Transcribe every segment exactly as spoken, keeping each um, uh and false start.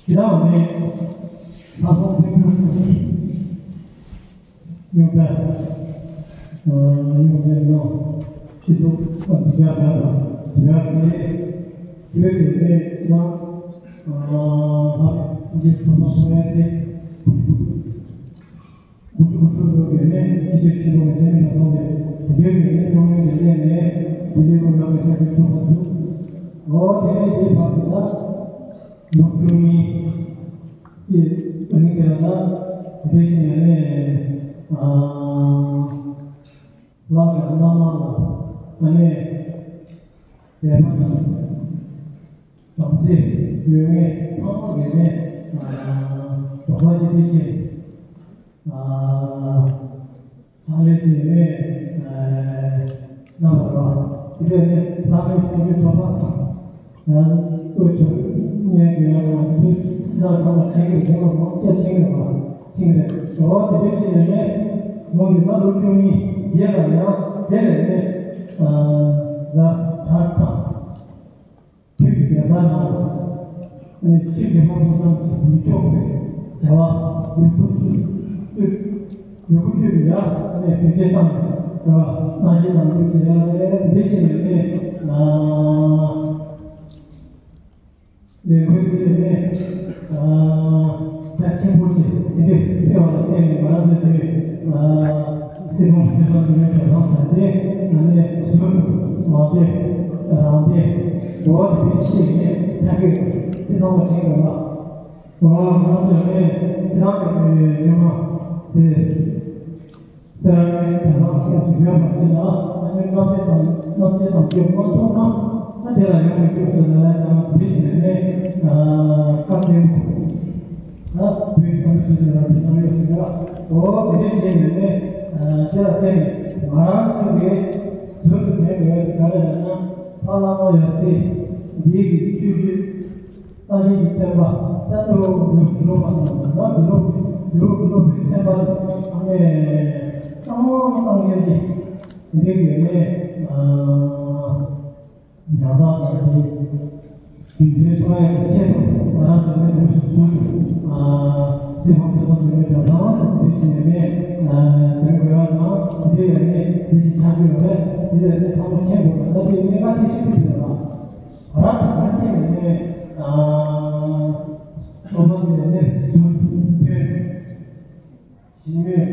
དེ་དག་ནི་ས་ཕོ་ཕུན་ཚོགས་ཀྱི་སྙིང་གཏམ། སྙིང་གཏམ་ནོ། སྤྱི་ཚོགས་འདི་ག་དང་དེ་ག་ནི་བོད་ཀྱི་གནས་སྟངས། ལྷ་འདི་ཚོ་ལ་སོང་ཡ་དེ། དགུ་བཅུ་གོ་དྲུག་ལོ་གི་ནས་ཕྱི་རྒྱལ་ཆེན་པོ་ནས་ཐོན་མི་ལ་སོགས་པའི་བོད་ཀྱི་གནས་སྟངས་ཀྱི་གནས་ནས་དེ་འདྲའི་སྐོར་ལ་མི་ཤེས་པའི་ཚོགས་པ་ཚོ། འོ་དེ་ནས་དེའི་བར་དུ་ལ་ལོ་བཅུ་གཉིས་ཀྱི་རིང་དེ་ལ་ལ་དེ་བཞིན་ནས་ལྷ་དང་བླ་མ་ལ་ཨ་ནེ་དད་པ་དང་། དམ་ཚིག་ཡོད་མཁན་ཚང་མ་ཡོད་མཁན་རྫོགས་པ་ཆེན་པོའི་ཆེད། ལྷ་ལས་ཡོད་མཁན་རྣམ་པར་རོ། དེ་ནས་ལྷ་མོའི་ཆོས་ཀྱི་ཚོགས་པ་དང་། ཡང་བསྐོས་ཐུབ་ངས་ཡོད་རུང་དུས་ལ་ཚང་མ་ཆེན་པོའི་དགོངས་པ་མང་ཆེ་ཆེན་པོའི་བ་ཆེན་པོའི་འོ་དེ་འདྲ་ཞིག་ཡོད་མཁན་མོ་འདི་ལ་ལོ་བཅུ་གཉིས་རྗེས་ལ་ཡང་དེ་ལས་ནས་ཟ་ཐར་དང་། ཆོས་ཀྱི་རྒྱལ་ས་ནང་ལ། ཆོས་ཀྱི་དབང་པོ་རྣམས་ཀྱིས་མི་ཆོག་པའི་བྱ་བ་ཡོད་དགུ་ཚུལ་ཚུལ། ཡོད་དགུ་ཚུལ་ཡ་ནས་བེད་སྤྱོད་བཏང་ནས་སྣང་ཆེན་དང་དུ་བྱེད་ཡ་ལས་འདི་བྱས་ནས་ནས་ལས་འགུལ་དེ་ནས། ད་ཆེན་པོ་ཆེ་དེ་འདྲའི་ཕེབས་པ་ལ་བརྟེན་ནས་ང་རང་ཚོའི་དེ་སྲིད་སྐྱོང་ཆེ་ས་དེ་ནས་གྲྭ་ཚང་ཟེར་ཏེ་ང་ནས་ཟུར་དུ་མ་བསྡད་རང་བསྡད་འགྲོ་བ་དེ་འདྲའི་ཆེ་ནས་ཐད་ཀའི་དེ་ཚང་མ་དྲན་དགོས་ལ། ང་རང་ཚོ་ནས་དེ་རང་གི་ཉི་མ་དེ། དེ་རང་གི་དེ་རང་སྐྱབས་སུ་ཡོད་པ་དེ་ལ་ཨ་ནི་རྣམ་དཔྱོད་དང་རྣམ་དཔྱོད་དང་སྐྱོབ་མ་ཐུབ་ན་ཨ་དེ་ལ་ཡོང་གི་སྐྱོབ་ཟེར་ན་ཡང་ཀྱང་དེ་བཞིན་ནས་བཀའ་བསྟན་པོ་ད་བོད་ཀྱི་བསྟན་པ་ཟེར་ན་དེ་ནང་ཡོད་ཟེར་བ་འོ་དེ་འདྲ་བྱས་ནས་ནས་དེ་ལ་བརྟེན་ནས་ང་རང་ཚོ་གི་བོད་དུ་བསྟན་དགོས་ག་རེ་ལབ་ན་ཕ་བླ་མ་ཡབ་སྲས་འདི་གི་ཆོས་བརྒྱུད། སངས་རྒྱས་ཀྱི་བསྟན་པ་ད་ལྟ་བོད་ཀྱི་ལོ་མ་སོང་ན་འདི་ལོ་འདི་ལོ་འདི་ལོ་བོད་བསྟན་པ་ཨ་ནེ་གཙང་མ་གཙང་རྐྱང་གི་འདི་གི་ནས་ཉམས་པ་དང་དེ་རྒྱུན་འཛིན་ཚོགས་ཡག་གི་ཆེད་དུ་ང་རང་ཚོ་ནས་འདུག་སུ་ཚུལ་དུ་སྲིད་དབང་དུ་སོང་ཚུལ་མི་འདྲ་ལྷ་དབང་ཟེར་དུས་ཕྱིན་ནས་ནས་དོན་དགོས་པ་དང་འདི་ཡང་ནས་འདི་ཞིག་ཆགས་ཀྱི་ཡོད་རེད། འདི་ལས་ནས་ཚང་མ་མཁྱེན་དགོས་པ་ད་དེ་གནད་འགག་ཆེ་ཤོས་དེ་རེད་ལ། ང་རང་ཚོ་གང་ཅི་ནས་ནས་སློབ་མ་དེ་ནས་ནས་ཟུར་ཐོན་ཞིང་མེད་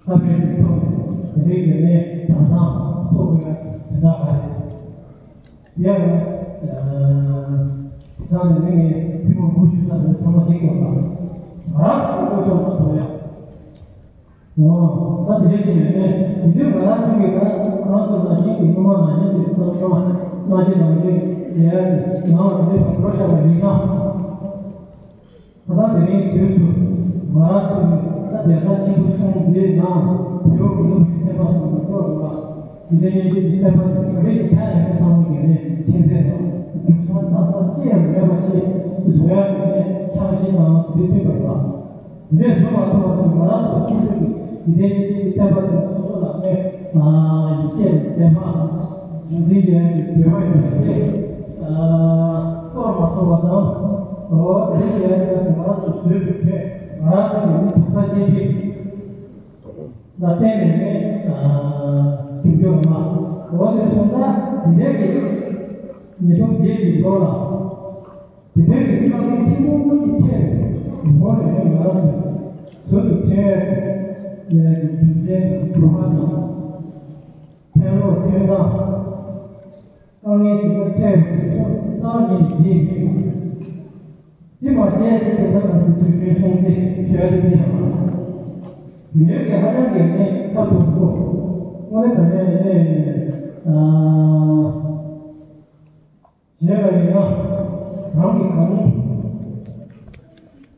ས་བོན་གྱི་ཐོག་ནས་དེ་འདྲའི་ཡོད་ནས་དང་ཐང་ཐོག་གི་ཡ་དེ་འདྲ་ག་རེད། ཡ་ཡ་ས་ནས་ནས་ངས་ཐུན་མོང་དགུ་ཞུ་ས་ནས་ཚང་མ་ཅིག་ཡོད་པ་ང་རང་ཚོ་ཀོ་ཅོག་མ་ཐོག་ཡ། འོ། ད་དེ་འདྲ་བྱས་ནས་དེ་དུས་ང་རང་ཚོ་གིས་ད་ང་རང་ཚོ་ན་གཞོན་གྱི་སྔོན་མ་ན་གཞོན་གྱི་བསམ་བློ་སྨྲ་ལྕེ་ནང་བཞིན་ཡལ་ནས་ནང་ལ་དེ་འདྲ་འགྲོ་བཞག་པ་ཡིན་ན། ད་ལྟ་དེ་རིང་དུས་སུ་ང་རང་ཚོ་ནི་ད་རྒྱལ་ས་ཆེན་པོ་ཆུང་འདིའི་ནང་བོད་ཀྱི་སློབ་ཕྲུག་ཐེམ་པ་སོགས་ཀྱི་སྐོར་ལ་འདི་འདྲའི་སྙན་ཞུ་འདི་བསྟན་པ་འདི་ག་རེ་ཡིན་ཆ་ཡང་མེད་ཚང་མ་གི་ནས་ཁྱིམ་མཚེས་དང་རྒྱུགས་སོང་ལྟ་སོང་ཅི་ཡང་མེད་པ་ཅིག་བཟོ་ཡག་གི་ནས་འཆར་གཞི་དང་འདི་མཐུན་པ་རེད་པ། དེ་འདྲའི་བཟོ་མ་ཐུབ་པ་དེ་ང་རང་ཚོ་ཁོང་ཚོ་གི་དེ་འདྲའི་ཡིན་གྱི་བསྟན་པ་དེ་སོ་སོ་ལ་ནས་ཡིད་ཆེས་དང་དད་པ་དང་རྒྱུན་འཛིན་བྱེད་ཡག་གི་འདོད་པ་ཡོད་པ་དེ་གཏོར་མ་ཐུབ་པ་དང་། འོ་དེ་འདྲའི་བྱེད་ཡག་གི་ང་རང་ཚོ་བཟོས་ཐུབ་མཁན་ང་རང་ཚོ་གི་མི་ཐུབ་ས་ཅན་ཅིག་ལ་བརྟེན་ནས་ནས་འབྱུང་འགྱུར་མ་འོ་དེ་སོང་ཙང་དེ་འདྲའི་གི་ཉིས་སྟོང་བརྒྱད་ཀྱི་ལོ་ལ། དེ་འདྲའི་གི་དཀའ་ངལ་ཆེན་པོ་ཞིག་འཕྲད་པའི་ངོ་ནས་ནི་ང་རང་ཚོས་ཟུར་དུ་ཐོན་ཡག་གི་རྒྱུ་མཚན་དང་གྲུབ་པ་དང་། ཕན་ལོག་ཐོན་སྟངས། དཀའ་ངལ་ཇི་ལྟར་འཕྲད་པའི་དུས་སུ་སྣང་བརྙན་བརྗེད་མི་དགོས། དེ་མ་བརྗེད་ཚེ་དེ་ལྟར་ང་ཚོ་དུས་རྒྱུན་སྲུང་བརྩི་ཞུ་ཡག་དེ་ཡིན་པ། དེ་འདྲའི་གི་ཧ་ཅང་གི་ནི་ཁ་ཐུག་གོ། དངོས་གནས་དྲང་གནས་ནས་ནས། གཞན་ལ་ཡིན་ན་རང་གི་གང་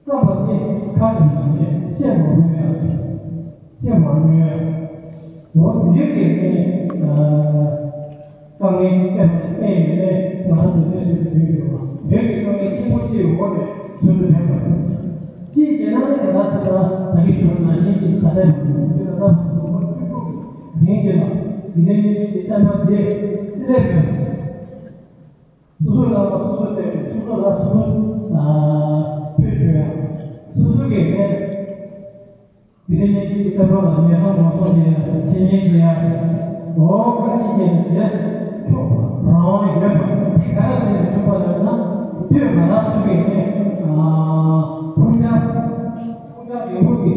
བསམ་པ་དེ་ཁ་ནས་མ་ནས་བཤད་མ་མྱོང་ཡ། བཤད་མ་མྱོང་ཡ། འོ་དེ་འདྲའི་གི་ནི་དཀའ་ངལ་ཅིག་བཤད་པ་ནས་བལྟས་ནས་ནས་ང་རང་ཚོ་འདི་སུ་ཞིག་ཡོད་ཡོད་པ་འདྲའི་གི་དཀའ་ངལ་ཆེན་པོ་ཅིག་འོག་ནས་ཚུར་དུ་ཕེབས་པ་རེད། ཅིའི་ཕྱིར་ན་ནི་ང་རང་ཚོ་ད་ལྟ་གི་ཞོར་ན་གཞན་གྱིས་ད་ལྟ་མ་ཐུབ་ད་ལྟ་མ་ཐུབ་མ་ཐུབ་ཐུབ་རིང་དེ་ལ་དེ་ནས་ནི་དེ་བསྟན་པ་འདི་སྲིད་ལས་ཕེབས། སོ་སོའི་ལག་པ་སོ་སོས་བལྟས་ནས་སོ་སོ་ལ་སོ་སོ། ཁྱད་པར་ལ་ཉེ་སྲང་ངོ་སྲུང་བྱེད་ཡ། འཆད་ཉན་བྱེད་ཡ། འོ་ག་ཅི་བྱས་ནས་རྗེས་སུ་ཆུག་པ་རང་དབང་ཡོད་པ་དེ་ག་ལ་བརྟེན་ནས་ཆུག་པ་རེད་ན། དུས་མ་རབས་ཚུལ་གྱིས་ནི་ཕུང་ཁྱབ་ཕུང་ཁྱབ་ཡོད་པོ་གི་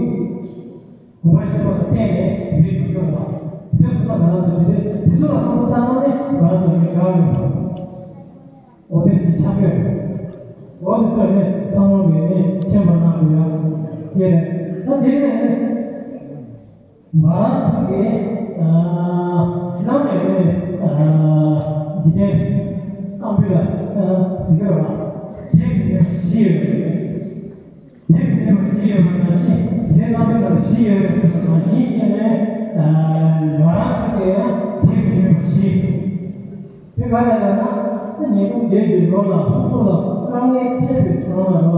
གོམས་པ་ཤེས་པ་ལ་བརྟེན་ནས་དེ་འདྲའི་ཆུག་ཆོག་པ། དེ་སོང་ཙང་ང་རང་ཚོ་ཇི་སྲིད་དེ་ཚོ་ལ་བསམ་བློ་བཏང་ན་ནི་ང་རང་ཚོ་ལ་དགའ་ཡོད་པ། འོ་དེ་ཅི་ཆགས་ཡོད། འོ་དེ་ཚོ་ནི་ཚང་མ་གིས་ནི་མཁྱེན་པ་གནང་དགོས་ཡ། དེ་རེད། ད་དེ་ནས་ནི་མ་རང་ཐུག་གི་ནམ་ཡང་ནི་འཇིག་རྟེན་སྐམ་པོ་ལ་ཟེར་གི་རེད་པ། བྱེད་མི་ནུས་པ་བཞི་ཡོད་རེད། བྱེད་མི་ནུས་པ་བཞི་ཡོད་པ་ནང་བཞིན་བྱེད་སྟངས་པའི་ནང་བཞི་ཡོད་པ་ནང་བཞིན་བྱས་ནས་མ་རང་ཐུག་གི་ཡང་བྱེད་མི་ནུས་པ་བཞི། དེ་ག་རེ་ལབ་ན། ཉིས་སྟོང་བརྒྱད་ཀྱི་ལོ་ལ་སོ་སོ་ལ་དཀའ་ངལ་འཕྲད་པའི་སྒང་ལ་རེད་པ།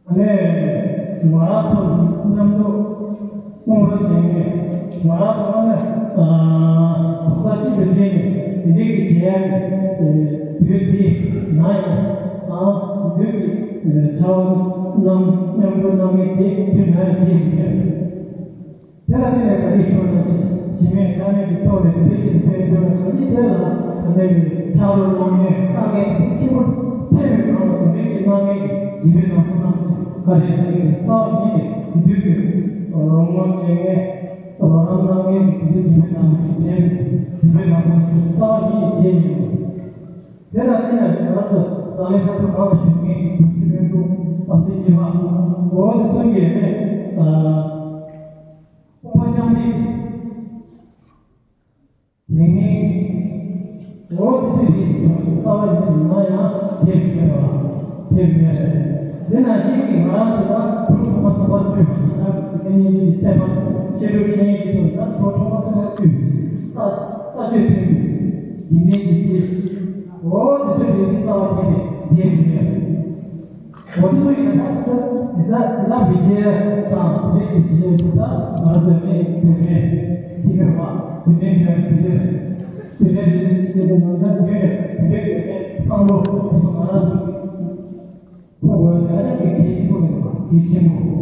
ཨ་ནི་མ་རང་ཚོ་མཉམ་དུ་དཔུང་རོགས་བྱས་ནས་མ་རང་ཚོ་ཨ་ནི་ཐོག་མཐའ་གཅིག་ཏུ་སྒྲིལ་ནས་དེ་འདྲའི་གི་བྱེད་ཡ་གི་དུས་དེ་ན་ཡང་ཨ་དུས་ཀྱི་བྱ་བ་རྣམས་མཉམ་དུ་གནང་མཁན་དེ་དུས་ན་ཡང་བྱེད་ཀྱི་ཡོད། དེ་ལ་བརྟེན་ནས་ད་རེས་ཞུ་བ་ནང་བཞིན་གཞི་མེད་ས་མེད་ཀྱི་ཐོག་ནས་དེ་འདྲའི་ཕྱིར་ཕན་ཐོགས་ན་གང་ཅི། དེ་ལ་ད་ལྟའི་ཕྱག་རོགས་གནང་མཁན་དཀའ་ངལ་ཆེན་པོ་འཕྲད་པའི་སྒང་ལ་དེ་འདྲའི་གི་གནང་མཁན་གྱི་འཇིགས་པའི་ནང་ཁོ་ན་བཀའ་དྲིན་ཆེ་གི་རྩ་བ་ཉིད་ནས་འདུས་ཀྱི་རོགས་ངོ་བྱེད་མཁན་རོགས་རམ་གནང་མཁན་གྱི་དེ་འདྲའི་འཇིགས་པའི་ནང་བྱེད་འཇིགས་པའི་ནང་ཁོ་ན་རྩ་བ་ཉིད་ནས་བྱེད་ཉན་དགོས། དེ་ལ་བརྟེན་ནས་ང་ཚོ་ཏཱ་ལའི་ས་ཁུལ་ཁག་ལ་བཞུགས་མཁན་གྱི་དུས་ཚོད་ཀྱི་དམ་ཚིག་ཅེས་པ་འོ་དེ་ཚོ་གིས་ནི་དཔུང་པ་མཉམ་འབྲེལ་བྱེད་མཁན་འོ་དེ་ཚོ་རེད་ཟེར་བ་རྩ་བ་ཉིད་ནས་ཡང་བྱེད་མེད་པ་བྱེད་མེད་རེད། དེ་ནང་བཞིན་གྱི་ང་རང་ཚོ་ལ་གྲུབ་ཐོབ་པ་ཚོགས་པ་བཅུ་ན་ཡང་དེ་ཉིད་ཀྱི་བསྟན་པ་ཤེས་རབ་ཤེས་ཡོན་གྱི་ཐོག་ན་གྲུབ་ཐོབ་པ་ཚོགས་པ་བཅུ་ལྟ་ལྟ་སྤྱོད་མཐུན་པའི་ཡིན་མིན་གྱི་ཚེ། འོ་དེ་ཚོ་རེད་དེ་རྩ་བ་ཉིད་ནས་བྱེད་མི་ཉན། འོ་དེ་ཚོ་ཡིན་ན་ད་དེ་ཚོ་དེ་ཚོ་དེ་ཚོ་མི་བྱེད་དང་དེ་ཚོ་བྱེད་དེ་ཚོ་ད་ང་ཚོ་ནས་དེ་རེད་ཅི་དགར་བ་དེ་འདྲའི་ཡོད་དེ་འདྲའི་དེ་འདྲའི་དེ་འདྲའི་དེ་འདྲའི་ནང་ཚན་ཡོད་དེ་འདྲའི་བསམ་བློ་དེ་ཚོ་ང་རང་ཚོ་ཁོ་བོད་ལ་ཡང་གལ་ཆེན་པོ་རེད་པ། གལ་ཆེན་པོ་རེད།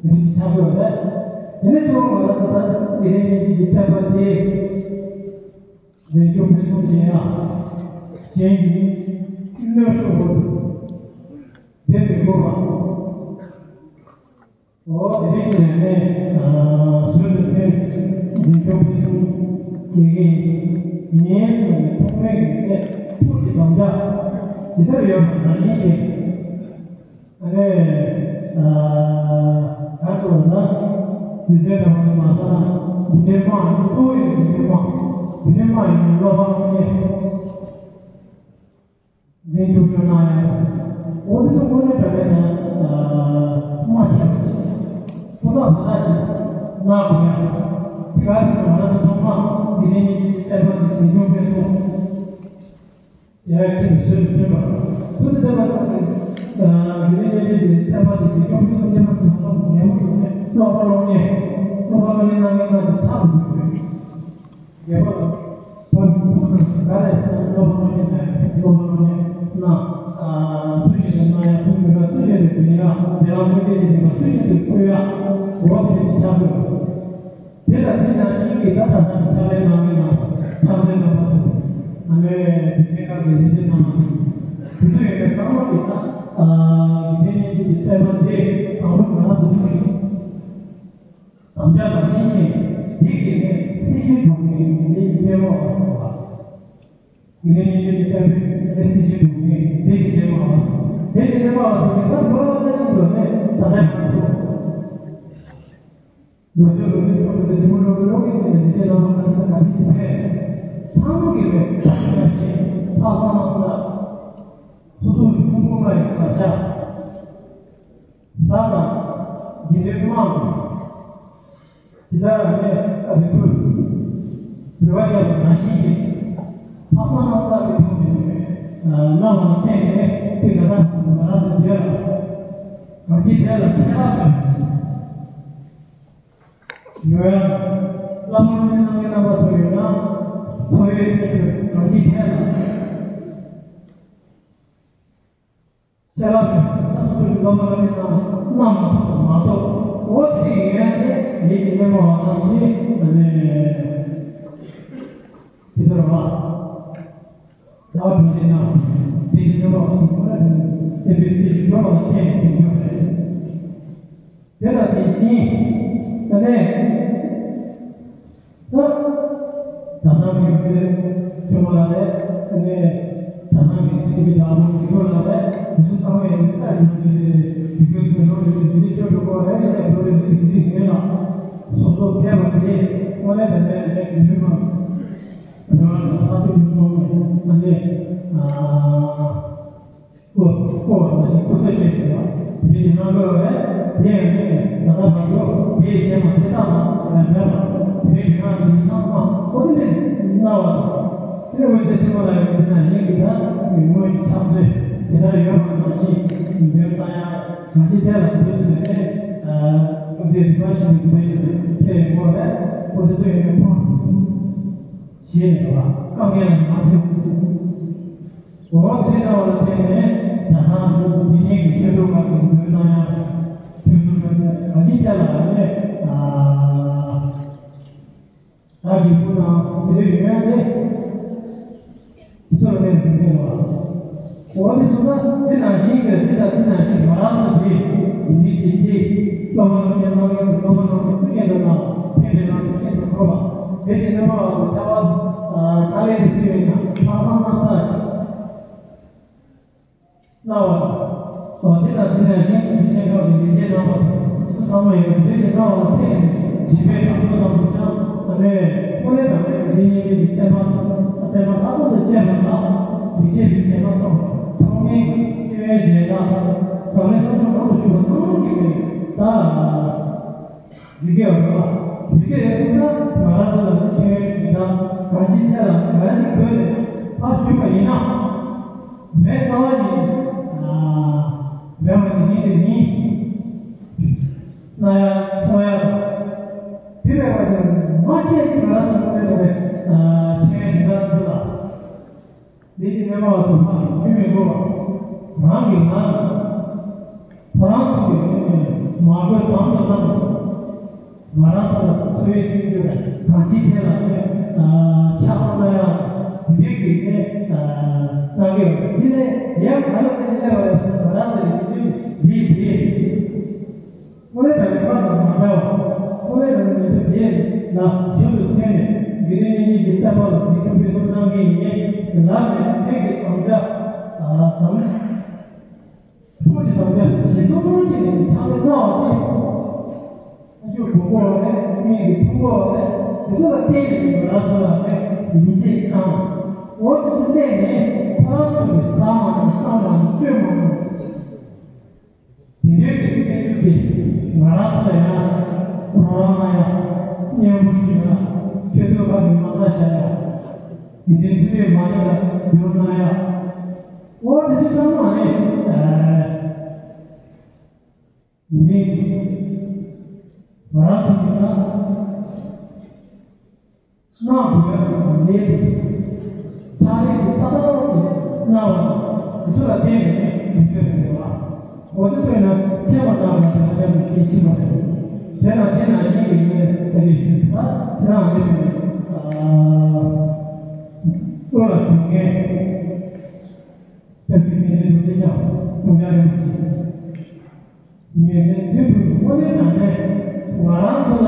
དེ་འདྲའི་ཆགས་ཡོད་རེད། དེ་ནས་ཚོ་ང་རང་ཚོ་ད་དེ་རིང་གི་བསྟན་པ་དེ། འཛིན་སྐྱོང་སྤེལ་གསུམ་བྱེད་ཡ། གཞན་གྱི་གནོན་ཤུགས་འོག་ཏུ་བསྡད་མི་དགོས་པ། འོ་དེ་རིང་གི་ནས་ཟུར་དུ་ཕེབས་འཛིན་སྐྱོང་སྤེལ་གསུམ་བྱེད་མཁན་ངའི་སེམས་ནས་ཐོག་མའི་གི་ནས་ཕུགས་ཀྱི་དམ་བཅའ་ཇི་ལྟར་ཡོད་པ་ནང་བཞིན་བྱས། ཨ་ནི། ག་རེ་ཟེར་བ་ན། དུས་ཚོད་འདྲ་བ་ཞིག་མ་ཟ་ན། འདི་འདྲའི་དམག་ཡིན། གཙོ་བོ་ཡིན་འདི་འདྲའི་དམག་འདི་འདྲའི་དམག་ཡིན་ན་བློ་ཕམ་སློང་ཉེན། འཛིན་སྐྱོང་སྐྱོང་གནང་ཡ། འོ་དེ་ཚོ་དངོས་གནས་དྲང་གནས་ཀྱང་། དམག་ཆེན་པོ་ཞིག་ཁོ་ཐག་མ་ཐག་ཅིག་གནང་དགོས་ཡ། དེ་ག་རེ་ཟེར་ན་ང་རང་ཚོ་ཚང་མ་འདི་འདྲའི་གཉིས་ཀྱི་བསྟན་པ་དེ་འཛིན་སྐྱོང་སྤེལ་གསུམ། ཡར་ཁྱེར་ནས་ཟུར་དུ་ཐོན་པ། ཟུར་དུ་ཐོན་པ་དང་། ཨ་དེ་ནས་ཡར་ཁྱེར་ཏེ་ཐོན་པ་དེ་དེ་སྐྱོང་ཕུད་ཐུབ་ཀྱི་མ་ཐུབ་ནས་མོ་ཡོང་ནས་བློ་ཁ་བློ་ཉེས། བློ་ཁ་བློ་ཉེས་གནང་མཁན་རྣམས་ཀྱི་ཐག་ཏུ་འཇུག་དགོས། རྒྱལ་པོ་ལ་བོད་ཀྱི་ཐུགས་ཀྱི་ག་རེ་ཟེར་ན་བློ་ཁ་བློ་ཉེས་ནས་བློ་ཁ་བློ་ཉེས་གནང་། ཨ་ཐུགས་རྗེ་ཆེ་གནང་ཡ། ཐུགས་མི་དགའ་ཐུགས་རྗེ་ཆེ་དེ་ཡ། དེ་རང་ཐུགས་རྗེ་ཆེ་དེ་མ་ཐུགས་རྗེ་ཆེ་བསྐུལ་ཡ། འོ་དེ་ཆགས་དགོས། དེ་ལ་དེ་ནང་བཞིན་གྱི་ད་ད་ལྟ་གི་ཕྱག་ལས་གནང་མཁན་རྣམས་ཕྱག་ལས་གནང་བ་ཚོ། ཨ་ནི་དུས་ཆེན་ཁག་གི་ལས་བྱེད་རྣམ་པ་ཚོ། དེ་ཚོ་ཡོད་པའི་ཚང་མ་གི་ད་ཨ་དེ་ནས་ཀྱི་བསྟན་པ་འདི་དང་པོ་ང་རང་ཚོ་ཚོ་གི་དམ་བཅའ་དང་ཤེས་བྱ་འདི་གི་ནས་སྲིད་ཇུས་སྒྲུབ་མཁན་འདི་གནས་མ་བ་སོང་བ། དེ་ནས་ཀྱི་བསྟན་པའི་སྲིད་ཇུས་སྒྲུབ་མཁན་འདི་གི་གནས་མ་བ་སོང་། འདི་གི་གནས་མ་བ་སོང་གི་ད་ལོ་ལ་ཤིན་ཏུ་ནས་ད་ལྟ་ཡང་ཐུབ། ལོ་རྒྱུས་ལོ་རྒྱུས་ཁྲོད་དུ་ཐུན་མོང་ལོ་རྒྱུས་ཀྱི་ལས་བྱེད་རྣམ་པ་ཁ་ཤས་ག་རེ་བྱེད་པས། ཚང་མ་གི་ལས་ཀྱི་ཡབ་ཆེན་ཕག་བཟང་རྣམ་དག་སོ་སོ་ཡི་ཕུང་པོ་ལྔ་ཡི་བར་ཆད་ལྷ་དང་དགེ་འདུན་དམངས་ཀྱིས་ཇི་ལྟར་ནས་རིགས་ཀྱི་འབུལ་བ་བརྒྱབ་པ་ནང་བཞིན་གྱི་ཕག་བཟང་རྣམ་དག་གི་ཐུགས་ཀྱི་གནང་བ་ལ་བརྟེན་ནས་དེ་ང་དང་ང་རང་ཚོ་འདིར་གང་ཅི་དེ་ལ་ཆེ་བ་དང་། ཡོད་ཡང་། བླ་མ་ལ་གནང་མཁན་རྣམ་པ་ཚོ་ཡོད་ན། ཚོགས་ཡོད་ཀྱི་ཆོས་གང་ཅི་ཐད་ལ། ཁྱེད་རང་ཚོས་ད་སོ་སོའི་བླ་མ་ལ་གནང་། རྣམས་མ་གཏོགས་མ་གཏོགས་འོ་དེ་ཡོད་ཡ་དེ་ཡིད་ཀྱི་སྣང་བ་ལ་དེ་ནི་དེ་ལྟར་བ། ད་བུ་དེ་ན་དེ་ནི་སྣང་བ་ལ་དེ་ཁོ་ན་དེ་ནི་དེ་བས་སྲིད་ཞི་འགྲོ་བ་ལ་བརྟེན་ནས་འབྱུང་རྒྱུ་རེད། དེ་ལ་དེ་བཞིན་ད་ནས། ད་ད་ལྟ་གི་དུས་ཚོད་ལ་རེད། ཨ་ནི་ད་ལྟ་གི་དུས་ཚོད་ཀྱི་བདག་པོ་དུས་ཚོད་ལ་རེད། དུས་ཚོད་ཚང་མས་ཡིན་ན་ཡིན་གྱི་རེད། དུས་ཚོད་ཀྱི་འགྲོ་རེད། དུས་ཚོད་ཆོད་འགྲོ་གོ་རེད། ཟེར་འགྲོ་རེད། དུས་ཚོད་ཡིན་ལ་སོ་སོ་ཁྱད་པར་དེ་དངོས་གནས་དྲང་གནས་རེད། དུས་ཚོད་མ་རེད་བ། ད་ལྟ་དུས་ཚོད་ཚང་མས་ཨ་ནི་ཨ། ཀོ་ཀོ་བ་ཞིག་ཁོ་ཚོས་བྱས་ཡོད་པ། དེ་ནང་ལོགས་ལ་དེ་ཡང་ནི་ད་ལྟ་བར་དུ་དེའི་རྗེས་མ་དེ་དག་ལ་མེད་པ། དེའི་རིགས་ཀྱི་ཚང་མ་ཁོ་ཚོས་སྨྲ་བ་དང་། དེ་ནས་འོད་ཟེར་ཆེན་པོ་ལ་ཡང་དེ་ནང་བཞིན་གྱི་ད་དངོས་ཀྱི་ཕྱག་མཛོད་དེ་ལྟར་ཡོད་པ་ནང་བཞིན་འདོན་བཏང་ཡང་གང་ཅི་དེ་ལ་དེ་ཚོས་ནས་ཨ་ཁོ་ཚོའི་རིག་པ་ཞིག་དེ་ཚོས་ཕེབས་ཡོང་གི་རེད། ཁོ་ཚོ་ཚོས་ཡོད་པ་ཞེས་ནས་བ་དཀའ་ངལ་ལ་མ་ཐུག་འོ་དེ་ལྟ་བ་ལ་བརྟེན་ནས་ད་ལྟ་འདི་ནས་ཀྱི་ཆོས་གྲོགས་ཁག་གི་འདོད་སྟངས་ཡང་ཆོས་གྲོགས་ཁག་གི་གང་ཅི་བྱ་ལ་ནས་ད་འཇིགས་པོ་དང་དེ་འདྲ་ཡོད་ཡང་དེ་ཚོར་ལས་འདུག་གོ་བ། འོ་དེ་སོང་ན་དེ་ནང་བཞིན་གྱི་དེ་དང་དེ་ནང་བཞིན་ང་རང་ཚོ་དེ་འདི་དེ་དེ་སློབ་མ་སློབ་གཉེར་གནང་མཁན་གྱི་སློབ་མ་སློབ་གཉེར་ཀུན་མཁྱེན་དུ་ན་ཕན་པའི་ལམ་དུ་ཤེས་སུ་འགྲོ་བ་དེ་དེ་སྣོན་པ་བ་དང་ཕྱག་ཕྱག་ལས་དུ་ཕུལ་བའི་ནང་ལྷག་བསམ་རྣམ་དག་ཅིག་གནང་བ་དང་། དེ་དང་དེ་ནས་གཞན་གྱི་ཆེན་ཁག་གི་ལས་བྱེད་རྣམ་པ་དང་སུ་ཚང་མ་ཡོད་དེ་ཞེས་གནང་བ་ལ་བརྟེན་ནས་བྱིས་པའི་དང་པོ་དང་པོ་ཀྱང་ཨ་ནི་དངོས་གནས་དྲང་གནས་ཀྱི་དེ་སྙིང་རྗེ་གི་བསྟན་པ་དང་བསྟན་པ་ལྷག་པར་དུ་བཅས་པ་དང་མི་བཅས་པའི་བསྟན་པ་ཐོག་ཐོག་མའི་ཆོས་ཡོན་རྗེས་དག་དང་ལས་བསམ་བློ་མང་དུ་ཞུགས་པ་ཚང་མ་གི་ནས་ད། གཟིགས་ཡོད་རེད་བ། གཟིགས་ཡོད་རེད་ན་ང་རང་ཚོ་ལ་ཚིག་ཆེན་ཡོད་ཀྱི་ད་གང་ཅི་ཐད་ལ་ག་རེ་ཅིག་བཀོད་ནས་ཕར་ཞུས་པ་ཡིན་ན། མེད་ལྟ་བ་ཡིན། མེད་པ་ཅིག་ཡིན་དེ་ཡིན། ན་ཡ་ཚོ་ཡ་དེ་མེད་པ་ཅིག་མ་བྱས་ཀྱི་ང་རང་ཚོ་ལ་ཕན་པའི་ཆེན་ཡོད་ཀྱི་ད་ཚོ་ལ། ལས་ཀྱི་སྣོན་པ་ལ་སོགས་པ་ཆོས་མེད་འགྲོ་བ། རང་གི་ལམ། ཁོ་རང་ཚོ་གི་མ་བཀོད་དམ་དུ་བཏང་། ང་རང་ཚོ་ལ་འཚོ་བའི་ཀུན་སྤྱོད་གང་ཅིའི་ཐད་ལ་ནས་ཕྱག་པ་ན་ཡང་དེ་འདྲའི་གི་ནས་བཏང་གི་ཡོད། དེ་ནས་ཡང་ག་ལ་དེ་ནས་སླེབས་པ་ཡོད་ཟེར་ན་ང་རང་ཚོ་ལ་དེ་འདྲའི་འདི་འདི། དངོས་གནས་དྲང་གནས་ཕར་དང་མ་འདྲ་བ། དངོས་གནས་དྲང་གནས་མི་ཚེ་འདི་ལ་ཤུགས་སུ་ཐོན་ནས་དགེ་འདུན་གཉེན་ཉེ་གི་བསྟན་པ་ལ་གཟིགས་སྐྱོང་སྤེལ་གསུམ་གནང་མཁན་ཡིན་ནའི་ལམ་ནས་ཐེག་གི་དམ་བཅའ་དང་། ཐུགས་ཀྱི་དམ་བཅའ་གཞི་བཟུང་བྱས་ནས་ཕྱག་ལས་གནང་བ་དེ། ཨ་ཇོ་གོ་གོ་བ་རེད། མིག་གིས་མཐོང་གོ་བ་རེད། དེ་ཚོ་ལ་བརྟེན་ནས་ང་རང་ཚོ་ལ་ནས་ཡིད་ཆེས་དང་། འོ་དེ་ཚོ་གནས་ནས་ཁོ་རང་ཚོ་གི་ཟ་མ་ནུས་གཏམ་མ་ནུས་སྤྱོད་མ་ནུས། དེ་འདྲའི་གི་གནས་ཚུལ་དེ་ང་རང་ཚོ་ལ་ཡང་རོགས་རམ་ཡང་སྙན་པོ་ཞུས་ན་ཁྱོད་ཚོ་ཁ་གི་མ་ལྟ་བྱ་ཡ། དེ་འདྲའི་འཐུས་མི་མ་ལྟ་ལ་འགྱུར་ན་ཡ། འོ་དེ་ཚོ་ཚང་མ་ནི་འདི་ང་རང་ཚོ་གི་ན། གནང་དགོས་པའི་ལས་དེ། ཕྱག་ལས་དེ་ཏག་ཏག་ཅིག་གནང་བ་དང་དེ་ཚོ་ལ་བརྟེན་ནས་མི་འདོད་པའི་རེ་བ། འོ་དེ་ཚོ་ཡིན་ན་ཆད་པ་དང་ལ་དེ་ལ་ཆད་པའི་གལ་ཆེན་པོ་རེད། དེ་ལ་དེ་ནང་བཞིན་གྱི་ངས་ད་ལྟ་ཞུས་པ་དེ་རང་རེད་པས། བློ་ལ་ཞུགས་མཁན་སྐྱབས་རྗེ་དགེ་འདུན་རྡོ་རྗེ་འཆང་སྐྱོང་རྒྱལ་རིན་པོ་ཆེ། ཉེ་ཚན་མདུན་དུ་དངོས་གནས་དྲང་གནས་ང་རང་ཚོ་ལ་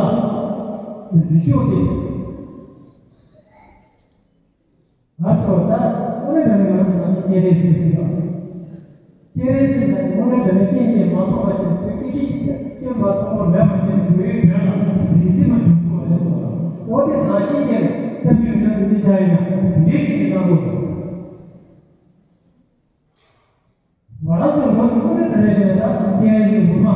གཟིགས་ཕྱོགས་དེ། ང་ཚོ་ད་དངོས་གནས་དྲང་གནས་ང་ཚོ་ལ་སྐྱེས་རེ་སྲིད་སྲིད་པ། སྐྱེས་རེ་སྲིད་ས་ནས་དངོས་གནས་དྲང་གནས་རྐྱེན་གྱིས་མ་ཐོགས་པ་ཅིག་ཐོས་སྐད་ཅིག་ཅིག་སྐྱོན་པ་མཐོང་བ་མེད་པ་ཅིག་འགྲོ་ཡུལ་དོན་ལ་གཟིགས་གཟིགས་མ་བྱུང་ཐུབ་པ་རེད་སོང་། འོ་དེ་ནང་བཞིན་གྱི་སྐྱབས་རྗེ་ཡོན་ཏན་རྡོ་རྗེ་འཆང་ཡིན་ན་འདི་འདྲའི་ཞིག་གི་གནང་དགོས། ང་རང་ཚོ་ལོ་ཉི་ཤུ་རེ་ག་རེ་བྱས་ན་ད་སྐད་ཡིག་ངོ་མ་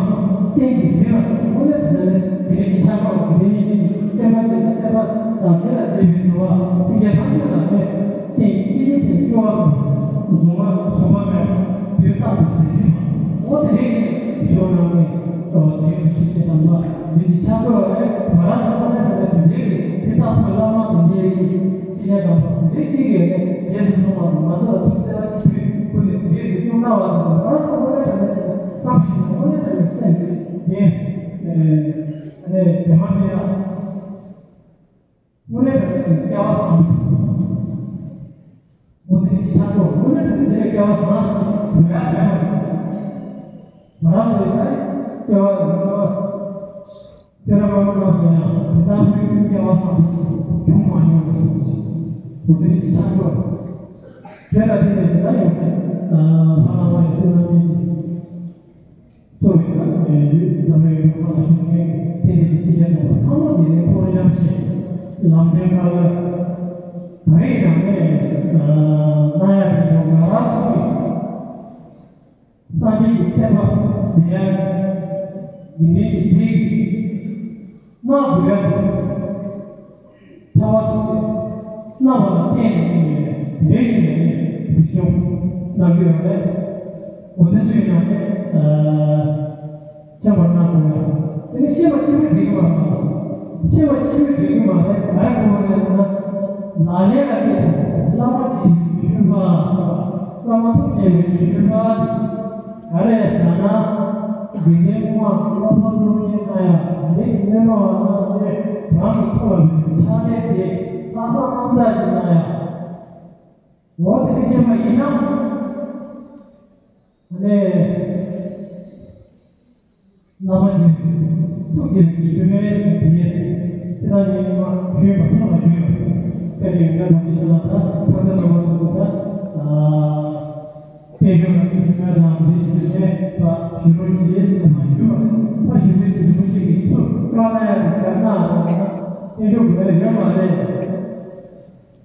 སྐད་ཀྱི་ཟིན་ལ་སོགས་དངོས་གནས་དྲང་གནས་དེ་རིང་གི་ཆགས་སྒོ་དེ་རིང་གི་བསྟན་པ་དེ་ལ་བསྟན་པ་དང་དེ་ལ་བསྟན་པའི་འགྲོ་བ་སེང་གེ་ལྷ་མོ་ལ་ནས་སྐད་ཀྱི་སྐད་ཡིག་དེ་སྐྱོ་བ་དང་གཟུངས་མ་གཟུངས་མ་མེད་པ་དུས་རྟག་ཏུ་ཟིན་ཟིན་པ་འོ་དེ་རིང་གི་ཞོར་ནང་ནས་དེ་ཚོ་ཁྱི་ཆེ་དམ་པ་འདི་ཀྱི་ཆགས་སྒོ་ལ་ནས་ང་རང་ཚོ་དངོས་གནས་དྲང་གནས་དེ་རིང་གི་དེ་དག་པོའི་བླ་མ་དེ་འདྲའི་གི། ཅི་ཡང་དང་པོ་དེ་གཅིག་ཡོད་ནས་རྗེས་སུ་སོང་བ་དང་ང་ཚོ་ལ་ཐུགས་བརྩེ་བ་ཅིག་ཕུལ་ཁུལ་ནས་དེ་འདྲའི་གཟིགས་སྐྱོང་གནང་བ་དང་ང་རང་ཚོ་དངོས་གནས་དྲང་གནས་ཅིག་བསམ་ཞིག་དངོས་གནས་དྲང་གནས་སེམས་ སྐལ་བ་བཟང་ཞིག་འབུལ་ཡག་མེད་པ། ང་རང་ཚོའི་ད་སྐལ་བ་ཡོད་པ། དེ་ལ་མ་མ་ལ་ཟེར་ཡང་དེ་ལྟ་བུའི་སྐལ་བ་བཟང་པོ་བྱུང་མ་མྱོང་བའི་དེ་འདྲའི་ཆགས་འགྲོ། དེ་ལ་དེ་ནས་དེ་ལ་ཡོང་ཚེ་ལྷ་ལ་མ་ཡི་སེམས་ལ་མེད་ཀྱི། གཙོ་བོ་ཡིན་ན་ཡུལ་འཛམ་བུའི་ཡུལ་ཁམས་ལ་བཞུགས་མཁན་དེ་འདྲའི་ཅི་བྱ་དང་ཚང་མ་དེ་ནས་ཁོང་ཉམས་བཞེས་ལམ་སྟོན་བཀའ་སློབ་ག་རེ་ཡིན་ནའང་གནང་ཡག་དེ་ཚོ་ང་རང་ཚོ་ཡིན། སངས་རྒྱས་ཀྱི་བསྟན་པ་འཛིན་ཡག་དགེ་འདུན་གྱི་སྡེ་གི་དམག་དགོས་ཡག་དེ། ཐ་བ་དེ་རྣམ་པ་ལ་བརྟེན་ནས་ཡོད་པའི་རེ་ཞིག་ནས་གཟིགས་སྐྱོང་གནང་རྒྱུ་ཡོད་རེད། འོ་དེ་ཚོའི་ནང་ནས་མཁྱེན་པར་གནང་དགོས་ཡ། དེ་ནི་ཤེས་པ་ཆེན་པོས་འགྲིག་གི་མ་རེད། ཤེས་པ་ཆེན་པོས་འགྲིག་གི་མ་རེད། ག་རེ་དགོས་རེད་ན། ལག་ལེན་ལ་བཀལ་ཐུབ། བླ་མ་གཅིག་ཞུས་པ་སོགས་བླ་མ་ཐུགས་མཉེས་པའི་ཞུས་པ། ག་རེ་ཟེར་ན། དགེ་འདུན་དམངས་སློབ་པ་སློབ་གཉེར་གནང་ཡག་དེ་ལས་ཀྱི་སྣེ་མོ་བ་གནང་སྟེ་རང་གི་ཐུགས་ལ་འདུག་ཕྱག་ལས་དེ་ལྷག་བསམ་རྣམ་དག་ཅིག་གནང་ཡག་འོ་དེ་འདྲ་བྱས་པ་ཡིན་ན། ཨ་ནི། བླ་མ་ཡིན། ཐུགས་རྗེ་ཆེ་ཞུ་མེད་དེ་ཡིན། དེ་དང་ཉིན་མ་ཞུས་པ་ཐོག་ལ་ཞུས་པ། དེ་ནས་ཡོན་ཏན་དང་དེ་ཚོ་ལ་ད་ཐོག་མཐའ་བར་གསུམ་དུ་ད། བསྟན་བཅོས་ལ་ཐུགས་ཞུ་མེད་དང་དེ་ཞུ་མེད་པ་ཞུ་རོགས་ཀྱི་ལས་སུ་མ་ཞུ་བ། ཕ་ཞུ་མེད་དེ་རིན་པོ་ཆེ་གི་ཐུགས་བཀའ་གནང་ཡག་གི་གར་གནང་བ་ན་བསྟན་བཅོས་དགོས་ཡག་ཡོད་མ་རེད།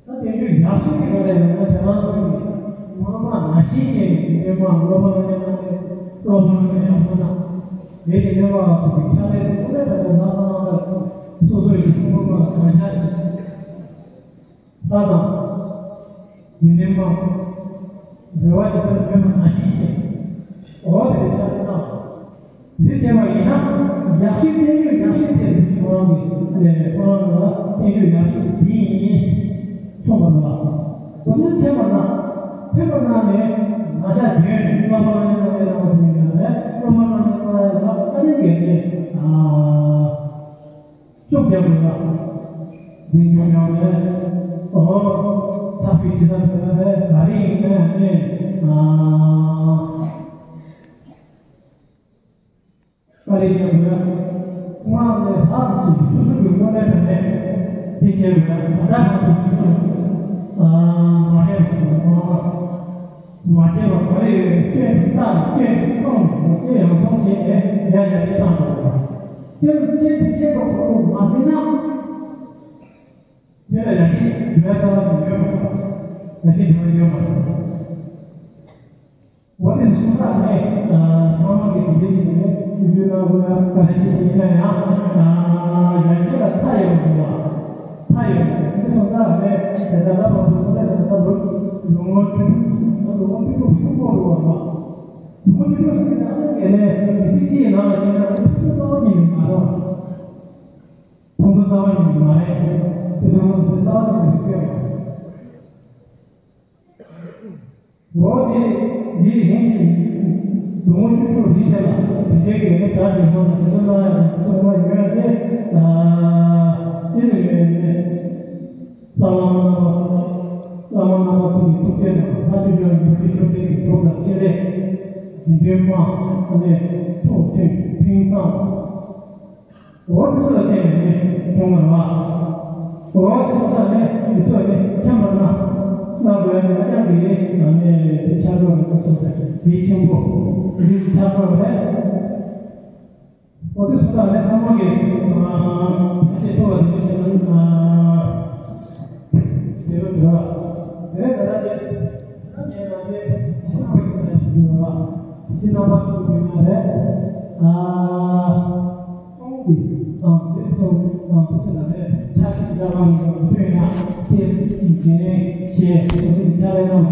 ད་དེ་ཚོའི་ཡག་ཤོས་ཀྱི་ག་རེ་ཡོད་ན་དེ་རང་ཚོ་གི་སྔོན་མ་ནང་བཞིན་བྱས་ནས་དེ་འདྲའི་མ་སློབ་པ་ལ་ཡང་སློབ་པ་ལ་ཡང་ཁོ་ན་དེ་དེ་འདྲའི་མ་ཁོ་གི་ཁྱད་ལས་ཁོ་ནས་ད་དེ་ལ་ས་ལ་སོ་སོ་ཡི་ཁོ་མ་གང་ཤར་གྱི་ལྷ་དང་དེ་འདྲའི་མ་རེ་བ་དེ་ལྟར་ཡོད་པ་ནང་བཞིན་བྱས་འོ་དེ་ཁྱད་ལས་བཏང་། དེ་བྱས་པ་ཡིན་ན། ཡག་ཤོས་བསྟན་བཅོས་ཡག་ཤོས་དེ་ཁོ་རང་གི་ཁོ་རང་ལ་བསྟན་བཅོས་ཡག་ཤོས་དེ་ཡིན་གསུངས་པ་རེད་བ། འོ་དེ་ཐེམ་པ་ན། ཐེམ་པ་ན་ནས་ང་ཅག་བརྒྱུད་ནས་བླ་མ་རང་ཉིད་རང་ཉིད་རང་བ་དེ་ཡིན་ན་ནས་བླ་མ་རང་ཉིད་རང་ཉིད་ལ་ཨ་ནི་འགན་དེ་ཨ་ཅོག་རྒྱག་དགོས་ལ། འདི་འགྱུར་ཡང་ནས་ཨོ་ཐབས་ཀྱི་དེ་ཚ་དེ་ཚ་དེ་ག་རེ་ཡིན་ན་ནས་ཨ། ཨ་རི་ཡ་བོད་ཡ། སྔགས་ལས་ལྷག་ཅིག་སོ་སོ་གི་དངོས་གནས་དྲང་གནས་དེ་བྱས་པ་ཡ་ད་ལྟ་ང་ཚོ་སྤྱི་ཚོགས་ཨ་མ་བྱས་པ་མ་བྱས་པ་ག་རེ་ཡོད་སྐྱོན་དུ་བལྟ་སྐྱོན་དུ་མཐོང་དེ་ཡང་མཐོང་བྱས་ནས་ཡ་ཡ་བྱས་བཏང་དགོས་པ། སྐྱོན་སྐྱོན་དུ་བྱས་པ་ཁོ་ཐག་མ་ཟིན་ན་དེ་ལ་ཡ་གི་འགྲོ་ཡ་ལྟ་བ་ཡོད་མ་རེད། ཡ་གི་འགྲོ་ཡ་ཡོད་མ་རེད། འོ་དེ་སུ་དག་ནས་ཚང་མ་གི་དེ་འདྲའི་ཞིག་ནས་ཆུ་ཚོད་ནང་དགོས་ཡ་ག་རེ་ཞིག་ཡིན་ན་ཡང་ཡང་སྐྱེ་ལ་མཐའ་ཡོད་པ་འདུག་བ། མཐའ་ཡོད་པ་དེ་སུ་དག་ནས་དེ་ལྟར་ལ་བ་སུ་དག་ནས་ད་ལོ་ལོ་ངོ་བཅུ་དྲུག་ལོ་ངོ་བཅུ་དྲུག་ཕྱུག་པོ་འདུག་བ། ལོ་ངོ་བཅུ་དྲུག་ཟེར་ན་ཨ་ནི་ངས་ནས་མི་ཚེ་གཅིག་ནང་ལ་སྐྱེ་ན་ཕུན་སུམ་ཚོགས་པ་ཉིད་མ་རེད། ཕུན་སུམ་ཚོགས་པ་ཉིད་མ་རེད། དེ་ལོ་ངོ་ཕུན་སུམ་ཚོགས་པ་ཉིད་མ་རེད། འོ་དེ་འདི་རིང་ཞིག་ལོ་ངོ་བཅུ་དྲུག་རིང་དེ་ལ་དེ་འདྲའི་གི་ནི་དགྲ་འདྲེ་སོགས་དང་དེ་ཚོ་གནང་ཡག་དང་དེ་ཚོ་གནང་ཡོད་དེ། དེ་ལས་ཡོད་ནས་བླ་མ་རྣམ་པ་བླ་མ་རྣམ་པ་ཐུགས་ཀྱི་ཐུགས་རྗེ་དང་ལྷ་ཆོས་སྐྱོང་གི་ཆོས་ཆོས་དེ་གི་གྲོགས་དང་སྤྱན་རས་དེ་འདྲའི་དམག་ཨ་ནི་ཐུགས་མཐུན་ཕིང་ཙང་། འོ་དེ་ཚོ་ལ་བརྟེན་ནས་ནི་བྱུང་བ་རེད་བ། འོ་དེ་ཚོ་ལ་ནི་དེ་ཚོ་ནི་ཁྱད་པར་ན་ང་དགོས་ཡ་ནི་ཨ་ཅག་གི་ནི་དེ་ཆགས་སྒོ་རེད་པ་སོགས་པའི་དེའི་ཆེན་པོ་དེ་ཆགས་སྒོ་རེད། འོ་དེ་ཚོ་ལ་ནི་ཚང་མ་གི་ཨ་དེ་ཐོག་ལ་དེ་བྱས་ན་ཨ་དེ་རུ་འགྲོ་བ་རེད། ད་ལྟ་དེ་ད་ངས་ལ་དེ་ཤི་ན་བ་ཡིན་ན་ཞིག་ཡོད་བ་ཤི་ན་བ་ཚུགས་ཡོད་ན་རེད། ཨ། གསུང་གི་དང་དེ་ཚོ་དང་དེ་ཚོ་ལ་ནས་ཆ་ཤས་ཀྱི་ལྟ་བ་མི་འདྲ་བ་ཡོད་ན་དེ་འཛིན་བྱེད་དེ་ཚོ་ཆ་ལས་རྣམས་